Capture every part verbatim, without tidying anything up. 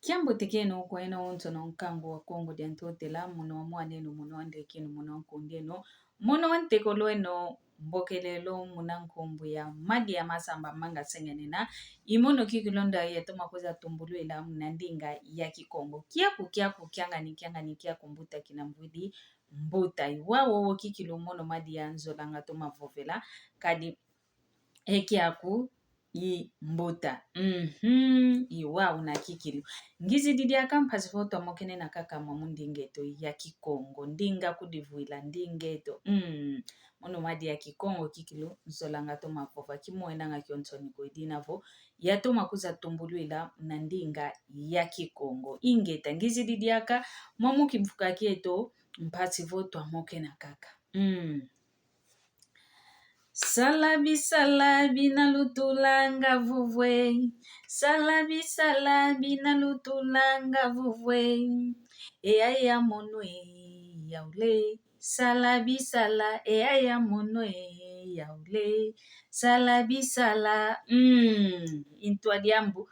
Kiambote kieno kweno onsono nkangu wa Kongo dia Ntotela, mono wa mwaneno, mono wa ndekeno, mono wa nkundeno, mono wa ntekolo eno, mbokelelo muna nkumbu ya madia masamba manga sengenena. I mono kikilu nda yatoma kwiza tumbulwila muna ndinga ya Kikongo. Kiaku, kiaku, kiangani, kiangani, kiaku mbuta kina mbwidi mbuta. I wau kikilu mono madia nzolanga toma vovela, kadi e kiaku i mbuta. Mhm, i wau na kikilu. Ngizidi diaka mpasi vo twamokene na kaka mwamu ndinga eto ya Kikongo. Ndinga kudivwila, ndinga eto. Mm. Mono madia Kikongo kikilu nzolanga toma vova, kimwenanga kionsoni ko, i dina vo yatoma kwiza tumbulwila na ndinga ya Kikongo. Ingeta, ngizidi diaka mwamu kimvuka kieto mpasi vo twamokena kaka. Mm. Sala bisala bina lutulanga vovwe. Sala bisala bina lutulanga vovwe. E yaya mono e yaule. Sala bisala e yaya mono e yaule. Sala bisala. Mm. I ntwadi ambu.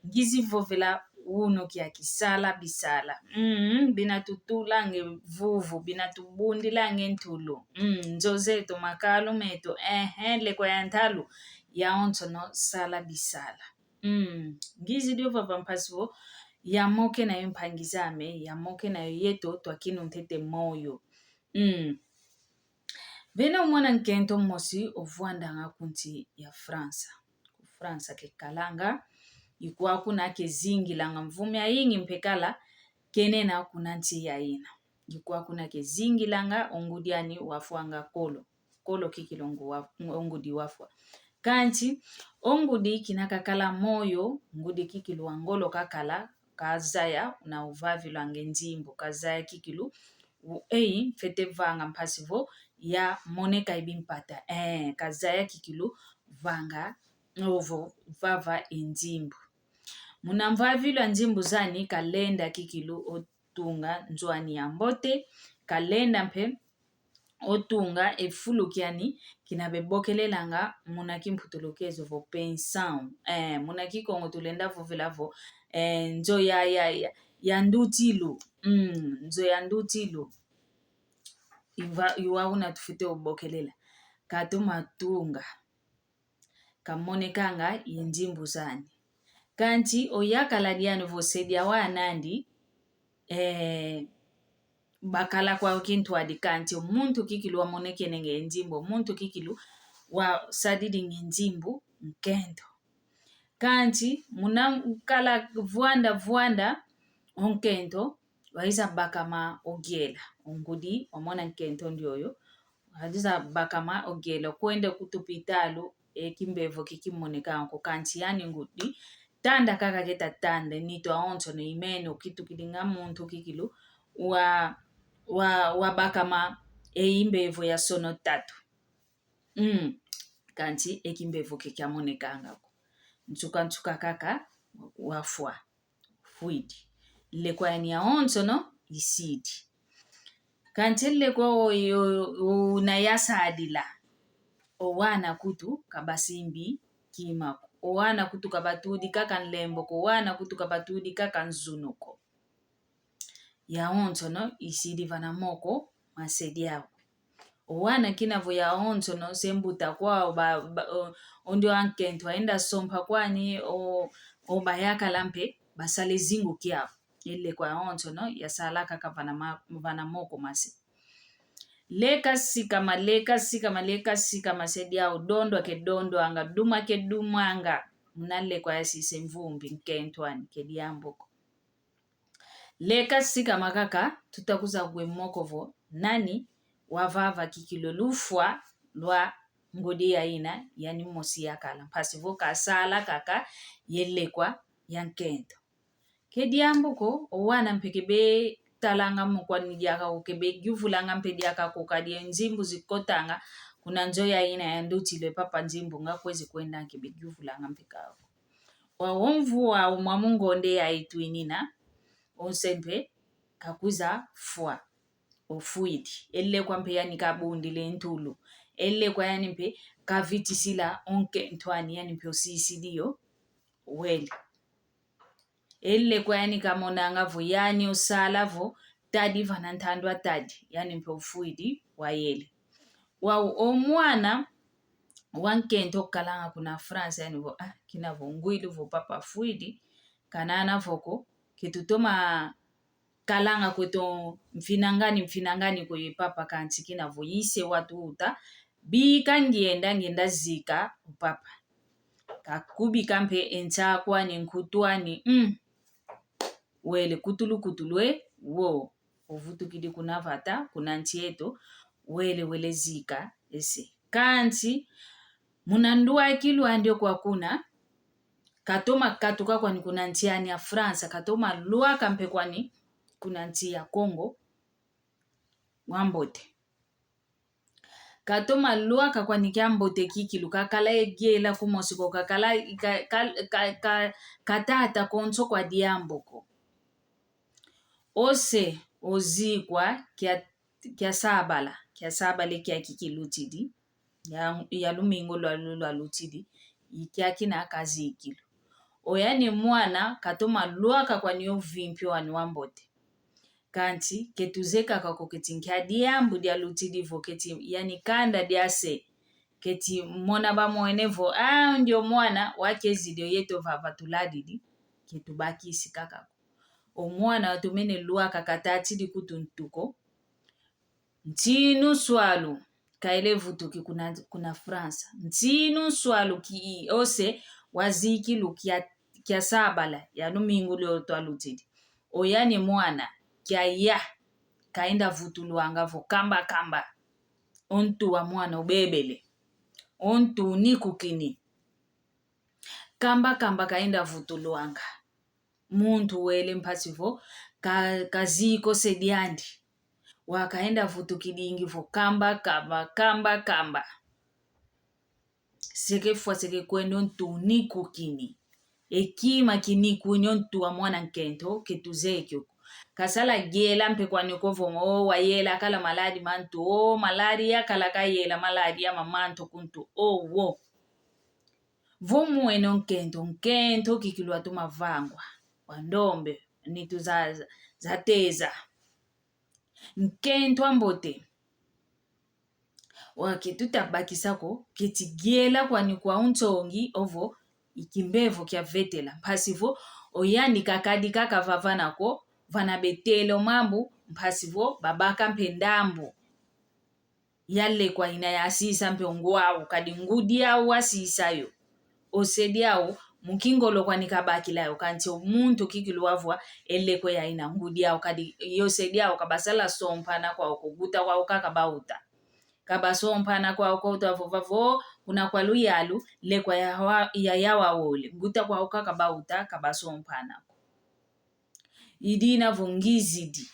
Ngizi vovela unu kiaki, sala bisala. Mm, bina tutulanga e vuvu, bina tubundilanga e ntulu. Mm, nzo zeto, makalu meto, ehe, lekwa ya ntalu, yaonsono sala bisala. Mm, ngizi dio vava mpasi vo yamokena yo mpangi zame, yamokena yo yeto twakinu ntete moyo. Mm. Vena umona nkento mosi ovwandanga ku nsi ya Fransa. Ku Fransa kekalanga, i kwaku na kezingilanga mvu miayingi mpe kala kenena kuna nsi yayina. I kwaku na kezingilanga, o ngudi ani wafwanga kolo. Kolo kikilu o ngu wa-, o ngudi wafwa. Kansi, o ngudi kina kakala moyo, ngudi kikilu wa ngolo kakala, kazaya na uvavilwanga e nzimbu, kazaya kikilu, u-, ei, mfwete vanga mpasi vo yamoneka e bimpata. Eh, kazaya kikilu vanga, ovo vava e nzimbu. Muna mvavilwa nzimbu zani kalenda kikilu otunga nzo ani ya mbote, kalenda mpe otunga e fulu kiani kina bebokelelanga muna kimputulukezo vo pensão. Eh, muna Kikongo tulenda vovela vo, eh, nzo ya, ya, ya, ya ndutilu. Mm, nzo ya ndutilu. I wa-, i wau una tufwete obokelela. Katoma tunga. Kamonekanga e nzimbu zani. Kansi oyakala diani vo se diau anandi, eh, bakala kwau kintwadi, kansi o muntu kikilu wamonekenenge e nzimbu, o muntu kikilu wasadidinge e nzimbu nkento. Kansi muna kala vwanda vwanda o nkento, waiza bakama o giela, o ngudi wamona nkento ndioyo, waiza bakama o giela, kwenda ku tupitalu, e kimbevo kikimonekanga ko, kansi yani ngudi, tanda kaka keta tanda, nitu awonsono i meno kitukidinga muntu kikilu wa, wa, wabakama e imbevo ya sono tatu. Mm. Kansi e kimbevo ke kiamonekanga ko. Nsuka nsuka kaka wafwa. Fwidi. Lekwa yani yawonsono isidi. Kansi lekwa oyo, o, una yasadila. O wana kutu kabasimbi kima ko. O wana kutu kabatudi kaka nlembo ko. O wana kutu kabatudi kaka nzunu ko. Yawonsono isidi vana moko ma se diau. O wana kina vo yawonsono se mbuta kwau ba, ba, o, o ndio ankento aenda sompa kwani o, o bayakala mpe basala e zingu kiau. E lekwa yawonsono yasala kaka vana ma-, vana moko ma se. Leka sikama, leka sikama, leka sikama se diau, dondwa ke dondwanga, duma ke dumanga. Muna lekwa yasisa e mvumbi, nkento ani, ke diambu ko. Leka sikama kaka, tuta kuza kwe moko vo nani wavava kikilu lufwa lwa ngudi yayina, yani mosi yakala. Mpasi vo kasala kaka ye lekwa ya nkento. Ke diambu ko, o wana mpe ke betalanga mu kwani diaka ko, ke beyuvulanga mpe diaka ko, kadi e nzimbu zikotanga kuna nzo yayina ya ndutilu, e papa nzimbu nga kwezi kwenda, ke beyuvulanga mpe kaka ko. Wa omvu wa umwa mu ngonde yayi twinina, onse mpe kakwiza fwa, ofwidi. E lekwa mpe yani kabundile ntulu. E lekwa yani mpe kavitisila o nkento ani, yani mpe osisidi yo wele. E lekwa yani kamonanga vo yani osala vo tadi vana ntandu a tadi, yani mpe ofwidi wayele. Wau o mwana wa nkento okalanga kuna France, yani vo, ah, kina vo ngwidi vo papa afwidi, kanana vo ko, ke tutoma kalanga kweto mfinangani, mfinangani kwe papa, kansi kina vo ise watuta, bika ngienda, ngienda zika o papa. Kakubika mpe e nsaku ani, nkutu ani, mm. Wele kutulu kutulu e, wo. Ovutukidi kuna vata, kuna nsi eto, wele, wele zika ese. Kansi, muna ndwakilu andi o kwa kuna, katoma katuka kwani kuna nsi ani ya France, katoma lwaka mpe kwani kuna nsi ya Congo, wambote. Katoma lwaka kwani kiambote kikilu, kakala egela kumosi ko, kakala ka, ka, ka, ka, katata konso kwa diambu ko. Ose ozikwa kia, kia sabala, kia sabala kia kikilutidi, ya, ya lumingu lwa, lwa, lwalutidi, ikia kina kazikilu. Oyani mwana katoma lwaka kwani ovimpi wani wambote. Kansi, ke tuzeye kaka ko keti nkia diambu dialutidi vo keti, yani kanda diase, keti mona bamwene vo, ah, ndio mwana, wakezidi o yeto vava tuladidi, ke tubakisi kaka ko. O mwana watumene lwaka katatidi kutu ntu ko, ntinu swalu, kaele vutuki kuna, kuna France. Ntinu swalu ki ose wazikilu kia, kia sabala ya lumingu lio twalutidi. Oyani mwana, kiaya, kaenda vutulwanga vo kamba kamba. O ntu wa mwana obebele. O ntu unikukini. Kamba kamba kaenda vutulwanga. Muntu wele mpasi vo ka, kaziko se diandi. Wakaenda vutukidingi vo kamba kamba, kamba kamba. Seke fwa seke kwenda o ntu unikukini. E kima kinikuni o ntu wa mwana nkento ke tuzeye kio ko. Kasala gela mpe kwani ko vo, o, wayela kala maladi ma ntu, o, maladi yakala kayela maladi ya ma, ma ntu kuntu, o, wo. Vo mwene o nkento, nkento kikilu watoma vangwa, wa ndombe, nitu za, za, zateza. Nkento ambote. Wa ke tuta bakisa ko, keti gela kwani kwa unsongi, ovo i kimbevo kia vetela. Mpasi vo, oyani kakadi kaka vavana ko, vana betele o mambu, mpasi vo, babaka mpe ndambu ya lekwa ina yasisa mpe o ngwau, kadi ngudi au wasisa yo. Ose diau, mu kingolo kwani kabakila yo, kansi o muntu kikilu wavwa e lekwa ya ina ngudi au, kadi yose diau kabasala sompana kwau ko, guta kwau kaka bauta. Kabasompana kwau ko, uta vova vo, kuna kwa luyalu, lekwa ya wa, ya yawa wole, guta kwau kaka bauta, kabasompana ko. Idina vo ngizidi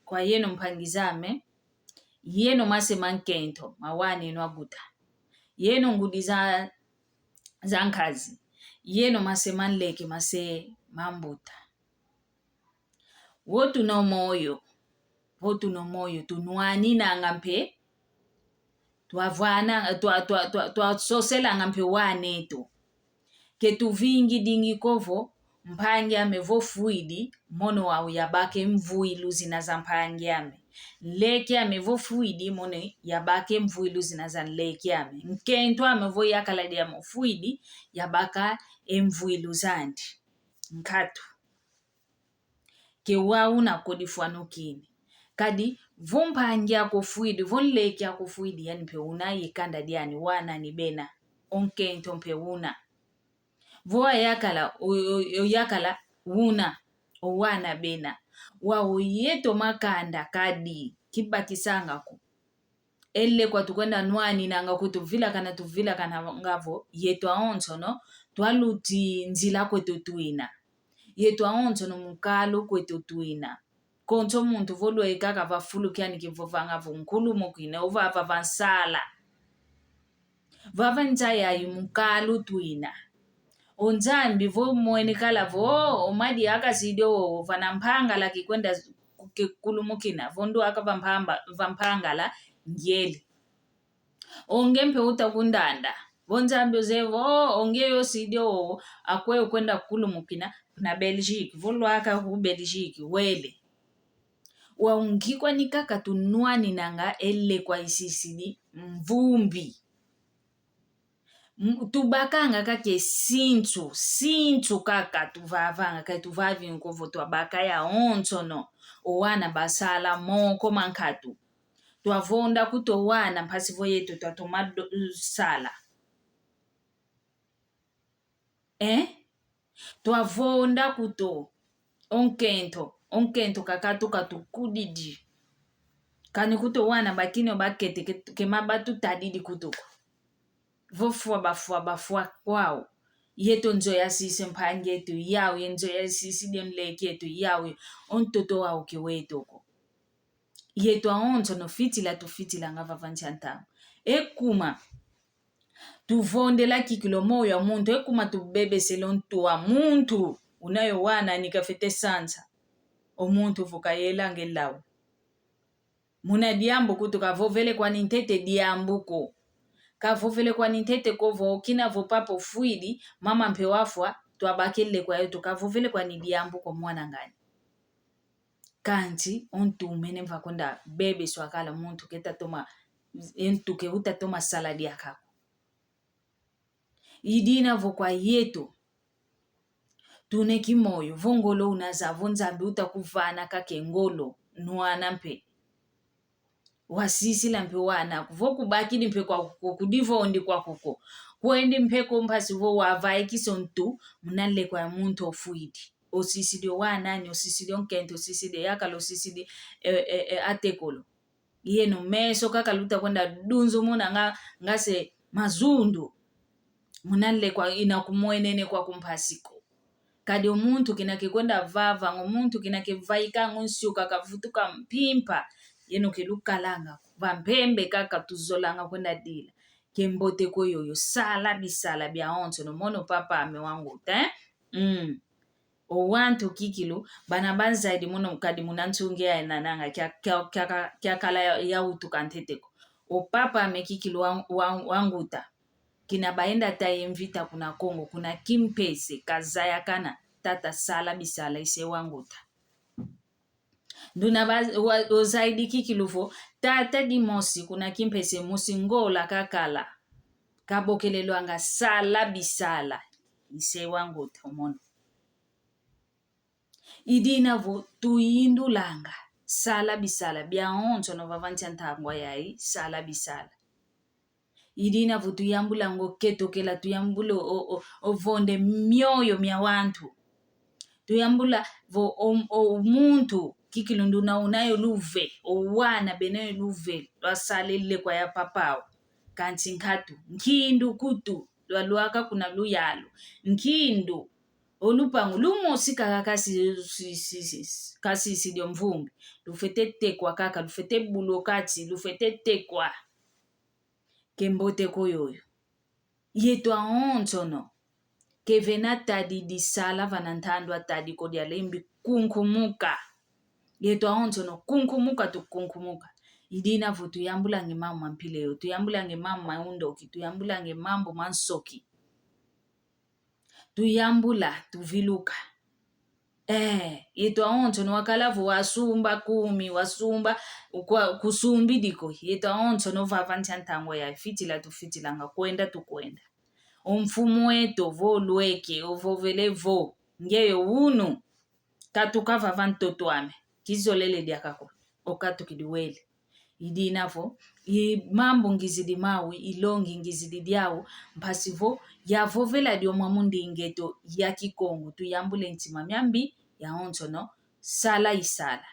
kwa yeno mpangi zame, yeno mase ma nkento, ma waneno aguta, yeno ngudi za, za nkazi, yeno mase ma nleke, mase ma mbuta. Vo tuna o moyo, vo tuna o moyo, tunwaninanga mpe, twavana, twa, twa, twa, twasoselanga mpe waneto. Ke tuvingidingi ko vo, mpangi ame vo fwidi, mono wau yabaka e mvwilu zina za mpangi ame. Nleke ame vo fwidi, mono yabaka e mvwilu zina za nleke ame. Nkento ame vo yakala diame o fwidi, yabaka e mvwilu zandi. Nkatu. Ke wau una ko difwanukini. Kadi, vo mpangi aku ofwidi, vo nleke aku ofwidi, yani mpe una ye kanda diani, wanani bena, o nkento mpe una. Vo ayakala, o, o, oyakala, una, o wana bena. Wau yeto makanda kadi, kibakisanga ko. E lekwa tukwenda nwaninanga ko, tuvilakana, tuvilakananga vo, yeto awonsono, twaluti nzila kweto twina. Yeto awonsono mu kalu kweto twina. Konso muntu vo lweka kavafulu kiani kivovanga vo nkulumukina, ovava vansala. Vava nzayayi mu kalu twina. O Nzambi vo mwene kala vo, o madi akasidi o vana mpangala kikwenda ke kulumukina, vo ndu aka va mpamba-, va mpangala, ngiele. Onge mpe uta kundanda. Vo Nzambi ozeye vo, o, o nge yo sidi o, akweyi okwenda kulumukina kuna Belgique. Vo lwaka ku Belgique, wele. Wau nki kwani kaka tunwaninanga e lekwa isisidi mvumbi. M-, tubakanga kaka e sinsu, sinsu kaka tuvavanga, ka tuvavi nko vo twabaka yawonsono. O wana basala moko mankatu. Twavonda kutu o wana mpasi vo yeto twatoma do-, sala. Eh? Twavonda kutu o nkento, o nkento kaka tuka tukudidi. Kani kutu o wana bakini o bakete ke, kema batutadidi kutu ko. Vo fwa bafwa, bafwa kwau. Yeto nzo yasise mpangi eto yau, ye nzo yasisidi e nleke eto yau, o ntoto wau ke weto ko. Yeto awonsono fitila tufitilanga vava nsi a ntangu. Ekuma tuvondela kikilu o moyo a muntu, ekuma tubebesela o ntu a muntu, una yo wana ni kafete sansa. O muntu vo kayelanga e lau. Muna diambu kutu kavovele kwani ntete diambu ko. Kavovele kwani ntete ko vo kina vo papa ofwidi, mama mpe wafwa, twabaka e lekwa yeto, kavovele kwani diambu ko mwana ngani. Kansi o ntu umene mva kwenda bebeswa kala, muntu keta toma, e ntu ke uta toma sala diaka ko. I dina vo kwa yeto tuna e kimoyo, vo ngolo unazaya, vo Nzambi uta kuvana kaka e ngolo, nwana mpe. Wasisila mpe wana aku, vo kubakidi mpe kwaku ko, kudivondi kwaku ko. Kwendi mpe ko mpasi vo wavaikisa o ntu muna lekwa ya muntu ofwidi. Osisidi o wana ani, osisidi o nkento, osisidi e yakala, osisidi, e, e, e, atekolo. Yeno meso kaka luta kwenda dunzumuna nga, nga se mazundu. Muna lekwa ina kumwenene kwaku mpasi ko. Kadi o muntu kina kekwenda vavanga, o muntu kina kevaikanga o nsiu kaka vutuka mpimpa. Yeno kelukalanga ko. Vampembe kaka tuzolanga kwenda dila. Kiambote ko yoyo, sala bisala biawonsono, mono papa ame wanguta, eh? Mm. O wantu kikilu, bana banzaidi mono kadi muna nsungi ya enananga, kia, kia, kia, kiakala ya, yawutuka ntete ko. O papa ame kikilu wa, wa, wanguta. Kina baenda taya e mvita kuna Kongo, kuna Kimpese, kazaya kana, tata sala bisala ise wanguta. Nduna ba, wa, ozaidi kikilu vo, tata dimosi kuna Kimpese musi Ngola kakala. Kabokelelwanga sala bisala. Ise wanguta omono. I dina vo tuyindulanga. Sala bisala. Biawonsono vava nsi a ntangwa yayi, sala bisala. I dina vo tuyambulanga o ketokela, tuyambula o, o, o vonda e mioyo mia wantu. Tuyambula vo o, o muntu, kikilu nduna una yo luve, o wana bena yo luve, lwasala e lekwa ya papa au. Kansi nkatu, nkindu kutu, lwalwaka kuna luyalu. Nkindu, o lupangu lumosi kaka kasi, si, si, si, kasisidi o mvumbi. Lufete tekwa kaka, lufete bulwa o kati, lufete tekwa. Kiambote ko yoyo. Yeto awonsono. Kevena tadi disala vana ntandu a tadi ko dia lembi kunkumuka. Yeto awonsono kunkumuka tukunkumuka. I dina vo tuyambulanga e mambu ma mpila yo, tuyambulanga e mambu ma undoki, tuyambulanga e mambu ma nsoki. Tuyambula, tuviluka. Eh, yeto awonsono wakala vo wasumba kumi, wasumba, ukwa, kusumbidi ko. Yeto awonsono vava nsi a ntangwa yayi, fitila tufitilanga, kwenda tukwenda. O mfumu eto vo lweke, ovovele vo, nge yo unu. Katuka vava ntoto ame. Kizolele diaka ko. Okatukidi wele. I dina vo, i mambu ngizidi mau, i longi ngizidi diau, mpasi vo, yavovela dio mwa mu ndinga eto ya Kikongo, tuyambule ntima miambi, yawonsono, sala isala.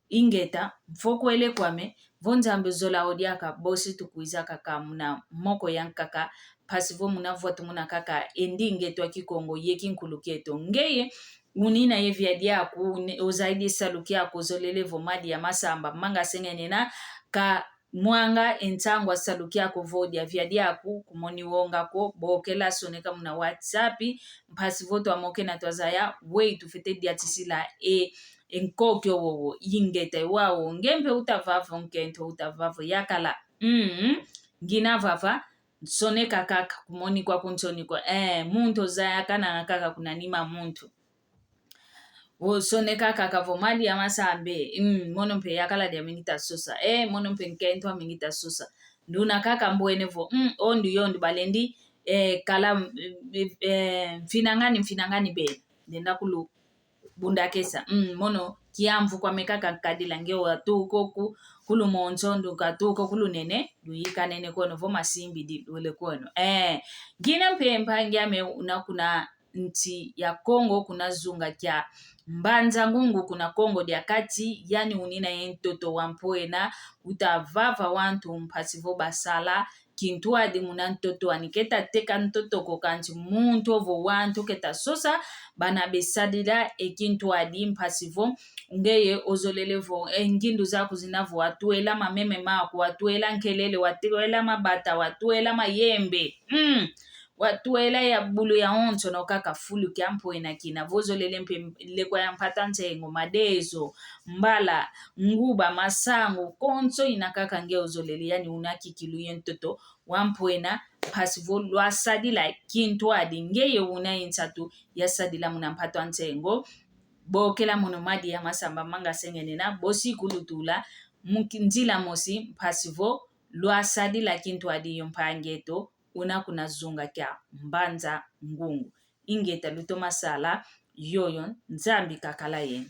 Ingeta, mfokwele kwame, vo Nzambi ozola o diaka, bosi tukwiza kaka muna moko ya nkaka, mpasi vo muna vwa tumuna kaka e ndinga eto a Kikongo ye kinkulu kieto. Ngeye, unina ye via diaku, une-, ozaidi salu kiaku, ozolele vo madia masamba, manga sengene na ka mwanga e nsangu a salu kiaku vo dia via diaku, kumoni wonga ko, bokela soneka muna WhatsApp, mpasi vo twamokena twazaya, weyi tufete diatisila e, e nkokio wowo, ingeta e wau, nge mpe uta vava o nkento, uta vava o yakala. Mm, ngina vava, Nsoneka kaka, kumoni kwa kunsoni kwa. Eh, muntu ozaya kananga kaka kuna nima muntu. Osoneka kaka vo madi ya masambe, mm, mono mpe yakala dia mingi ta sosa. Eh, mono mpe nkento wa mingi ta sosa. Nduna kaka mbwene vo, mm, o ndu yo ndu balendi, eh, kala, mm, eh, mfinangani, mfinangani bena. Ndenda kulu bundakesa. Mm, mono kiamvu kwame kaka nkadila nge watuko ku, kulu monso ndu katuko kulu nene, luyikanene kono vo masimbidi lwele kono. Eh, ngina mpe mpangi ame una kuna nsi ya Kongo, kuna zunga kia Mbanza Ngungu, kuna Kongo dia Kati, yani unina ye ntoto wa mpwena, uta vava wantu mpasi vo basala kintwadi muna ntoto ani. Keta teka ntoto ko, kansi muntu ovo wantu keta sosa, bana besadila e kintwadi mpasi vo ngeye ozolele vo, e ngindu zaku zina vo watwela mameme maku, watwela nkelele, watwela mabata, watwela mayembe. Mm. Watwela ya bulu ya onsono kaka fulu kia mpwena kina. Vo ozolele mpe lekwa ya mpata nsengo, madezo, mbala, nguba, masangu, konso ina kaka nge ozolele, yani una kikilu ye ntoto wa mpwena, mpasi vo lwasadila kintwadi. Ngeye una ye nsatu yasadila muna mpata nsengo. Bokela mono madi ya masamba manga sengenena, bosi kulutula mu ki-, nzila mosi, mpasi vo lwasadila kintwadi yo mpangi eto, una kuna zunga kia Mbanza Ngungu. Ingeta lutoma sala, yoyo Nzambi kakala yeno.